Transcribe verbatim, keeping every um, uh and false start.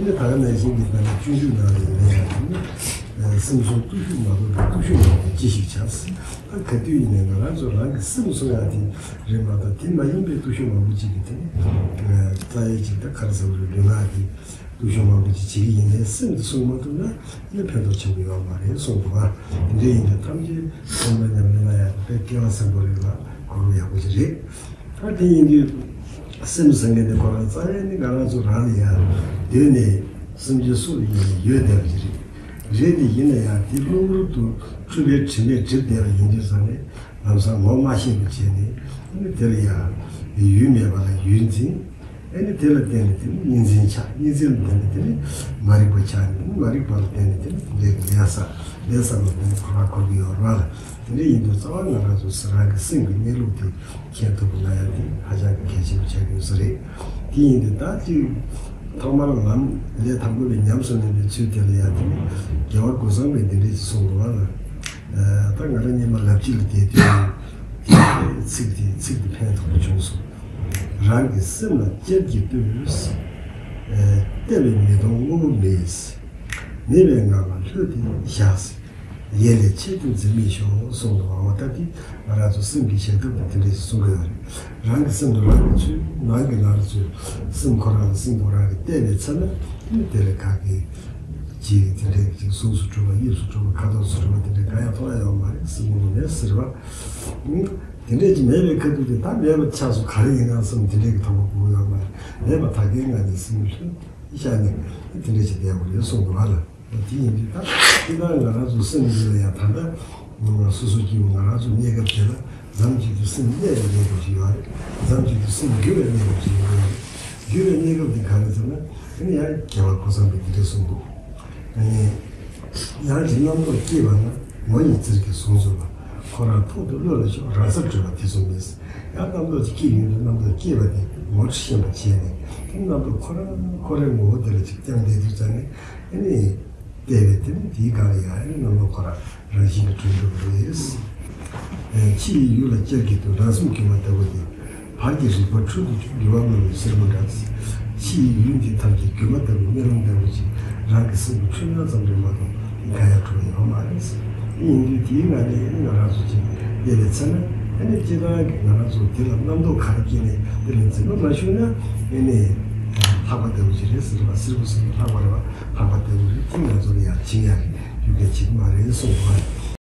ནི་ད་ག་ནང་བཞིན་གྱི་ད་ནི་སྤྱོད་འཇུག་ནང་ལ་ཡིན་ན་ཡང་། སེམས་བསྲུང་བརྟུལ་ཞུགས་མ་དགོས་པའི་བརྟུལ་ཞུགས་མ་དགོས་ཅི་ཞིག་བྱ། ད་ག་དུས་ཡིན་ནའི་ང་རང་ཚོ་རང་གི་སེམས་བསྲུང་ཡག་དེ་རེད་མ་གཏོགས། དེ་མ་ཡིན་པའི་བརྟུལ་ཞུགས་མང་པོ་ཅིག་གི་དེ་ནི་རྩ་བའི་ཅིག་ད་ག་རེ་ཟེར་དགོས་རེད། ལུས་ངག་གི་བརྟུལ་ཞུགས་མང་པོ་ཅིག་བྱེད་ཀྱི་ཡིན་ནའི་སེམས་དེ་བསྲུང་མ་ཐུབ་ན་ནི་ཕན་ཐོགས་ཆེན་པོ་ཡོད་མ་རེད་གསུངས་འདུག་བ། དེ་འདྲ་ཡིན་དུས་ཐམས་ཅད་སེམས་ལ་ཉམས་ལེན་ལ་ཡག་དཔེ་སྐལ་བ་བཟང་པོ་རེད་ལ་གོ་སྐབས་ཡག་པོ་ཞིག་རེད། ད་དེ་ཡིན་དུས་སེམས་ཟེར་མཁན་དེ་ཁོ་རང་རྩ་བའི་ནི་ང་རང་ཚོ་རང་ལ་ཡང་སྡོད་ནས་སེམས་ཅན་སུ་ལ་ཡིན་ནའི་ཡོད་བསྡད་པ་ཞིག་རེད། རེད་དེ་ཡིན་ན་ཡང་དེ་གློ་བུར་དུ་འཁྲུལ་པའི་དྲི་མས་བསྒྲིབས་བསྡད་པ་ཡིན་དུས་ཙང་ནས་ལམ་སང་ངོ་མ་ཤེས་པ་བྱས་ནས་ནི་དེ་ལ་ཡང་ཡུལ་མེད་པ་ལ་ཡུལ་འཛིན། ཨེ་ནི་དེ་ལ་བརྟེན་ནས་དེ་ནི་གཉིས་འཛིན་ཆགས། གཉིས་འཛིན་ལ་བརྟེན་ནས་དེ་ནི་མ་རིག་པ་ཆགས་ནས། དེ་ནི་མ་རིག་པ་ལ་བརྟེན་ནས་དེ་ནི་དེ་འདྲའི་ལས་བསགས། ལས་བསགས་ལ་བརྟེན་ནས་འཁོར་བ་འཁོར་གྱི་ཡོད་རེད་བ་ལ། དེ་འདྲ་ཡིན་དུས་རྩ་བ་ང་རང་ཚོ་རང་གི་སེམས་ཀྱི་གནས་ལུགས་དེ་མཁྱེན་ཐུབ་པ་ན་ཡང་དེ་ཧ་ཅང་གི་གལ་ཆེན་པོ་ཆགས་ཀྱི་ཡོད་ས་རེད། དེ་ཡིན་དུས་ད་ཅིག་ཐོག་མར་ལམ་ལས་དང་པོ་ལས་ཉམས་སུ་ལེན་པའི་ཚུལ་དེ་ལ་ཡང་དེ་ནི་རྒྱལ་བ་ཀུན་བཟང་པས་འདི་འདྲ་ཞིག་གསུངས་འདུག་བ་ལ། ད་ང་རང་སྔོན་མ་ལབ་ཅིག་ལ་བསྡད་དུས་དེ་ཚིག་དེ་ཚིག་དེ་ཕན་ཐོགས་པ་བྱུང་སོང་། རང་གི་སེམས་ལ་ལྕེབ་ཀྱིས་ལྟོས། བལྟས་པས་མི་མཐོང་དངོས་པོ་མེད། མེད་པའི་ངང་ལ་ལྷོད་དེ་བཞག། ཡེ་ལས་ཆེད་དུ་འཛིན་མི་ཤོག་གསུངས་འདུག་བ། འོ་ད་དེ་ང་རང་ཚོ་སེམས་ཀྱི་བྱེད་ཐབས་དེ་དེ་འདྲ་ཞིག་གསུང་གི་ཡོད་རེད། རང་གི་སེམས་ལ་རང་གིས་ཚུད། ནང་གི་ནང་ལ་ཚུད། སེམས་ཁོ་རང་ལ་སེམས་ཁོ་རང་གིས་བལྟས་པའི་ཚེ་ན་དེ་ལས་ག་གི་ཅིག་དེ་འདྲའི་ཅིག་གཟུགས་སུ་གྲུབ་པ། དབྱིབས་སུ་གྲུབ་པ། ཁ་དོག་སུ་གྲུབ་པ། དེ་འདྲའི་གང་ཡང་མཐོང་ཡ་ཡོད་མ་རེད། སེམས་ངོ་མ་མེད་ཟེར་བ། དེ་འདྲའི་ཅིག་མེད་པའི་ཁ་ཐུག་དེ་ད་མེད་པ་ཆགས་སོང་། ག་རེ་ཡིན་ནའང་སེམས་དེ་འདྲའི་གི་མཐོང་བ་དགོས་ཡོད་མ་རེད། མེད་པ་ད་གའི་ངང་ནས་སེམས་ལྷོད་བཞག་ནས་དེ་འདྲའི་ཅིག་བསྡད་དགོས་རེད་གསུངས་འདུག་བ་ལ། དེ་ཡིན་དུས་ད་དེ་ལྟར་ང་རང་ཚོ་སེམས་འདི་ལ་ཡང་ད་ལྟ་སོ་སོ་སྐྱེ་བོ་ང་རང་ཚོ་གནས་སྐབས་དེ་ལ་མཚམས་གཅིག་ཏུ་སེམས་གནས་པའི་གནས་སྐབས་ཤིག་ཡོད་རེད། མཚམས་གཅིག་ཏུ་སེམས་འགྱུར་བའི་གནས་སྐབས་ཤིག་ཡོད་རེད། འགྱུར་བའི་གནས་སྐབས་དེ་ག་རེ་ཟེར་ན། དེ་ནི་ཡང་རྒྱལ་བ་ཀུན་བཟང་པས་འདི་འདྲ་གསུངས་འདུག། ཨ་ནི། ཡང་ཅིག་རྣམ་རྟོག་སྐྱེས་པ་ན་ངོ་ཡི་རྩེར་གྱི་ཟུང་འཇུག་པ། ཁོ་རང་ཐོག་ཏུ་བློ་ལ་ཞོག། རང་སར་གྲོལ་བ་དེ་ཙམ་མེད། ཡང་རྣམ་རྟོག་ཅིག་སྐྱེས་ཡོང་དུས་རྣམ་རྟོག་སྐྱེས་པ་དེ་ངོ་ཤེས་པ་བྱས་ནས་རྣམ་རྟོག་ཁོ་རང་ཁོ་རའི་ངོ་བོ་དེ་ལ་ཅིག་བསྐྱངས་བསྡད་དུས་ཙང་ནས་ཨ་ནི། བལྟས་པས་དེ་ནི་དེའི་སྒང་ལ་ཡང་ཨ་ནི་རྣམ་རྟོག་ཁོ་རང་རང་བཞིན་གྱིས་གྲོལ་འགྲོ་གི་རེད། ཕྱི་ཡི་ཡུལ་ལ་ལྕགས་ཀྱིས་གཏུབས། རང་སེམས་སྒྱུ་མ་ལྟ་བུ་སྟེ། བར་གྱི་རིག་པ་འཕྲོད་དུ་བཅུག། འགྱུ་བ་མངོན་པའི་སེར་མོ་འདྲ། ཕྱི་ཡི་ཡུལ་འདི་ཐམས་ཅད་སྒྱུ་མ་ལྟ་བུའི་མེ་ལོང་ལྟ་བུ་ཅིག་རང་གི་སེམས་ཀྱི་འཁྲུལ་སྣང་ཙམ་རེད་མ་གཏོགས་དེ་གང་ཡང་གྲུབ་པ་ཡོད་མ་རེད། དེ་ཡིན་དུས་དེའི་ངང་ནས་ཨ་ནི་ང་རང་ཚོ་ཅིག་བལྟས་པའི་ཚེ་ན་ཨ་ནི་སྤྱིར་བཏང་གི་ང་རང་ཚོ་དེ་ལ་རྣམ་རྟོག་ག་རེ་སྐྱེས་ནས་དེ་ལ་འཛིན་པ་མ་ཞུགས་ན་ཨ་ནི་ལྷག་པ་ལྟ་བུ་ཅིག་རེད་ཟེར་བ། སེར་པོ་ཟེར་བ་ལྷག་པ་རེད་བ། ལྷག་པ་ལྟ་བུ་རེད། དེ་ང་ཚོ་ལ་ཡང་བྱིན་ཡག་གི་རྒྱུ་གལ་ཆེ་གི་མ་རེད་གསུངས་པ།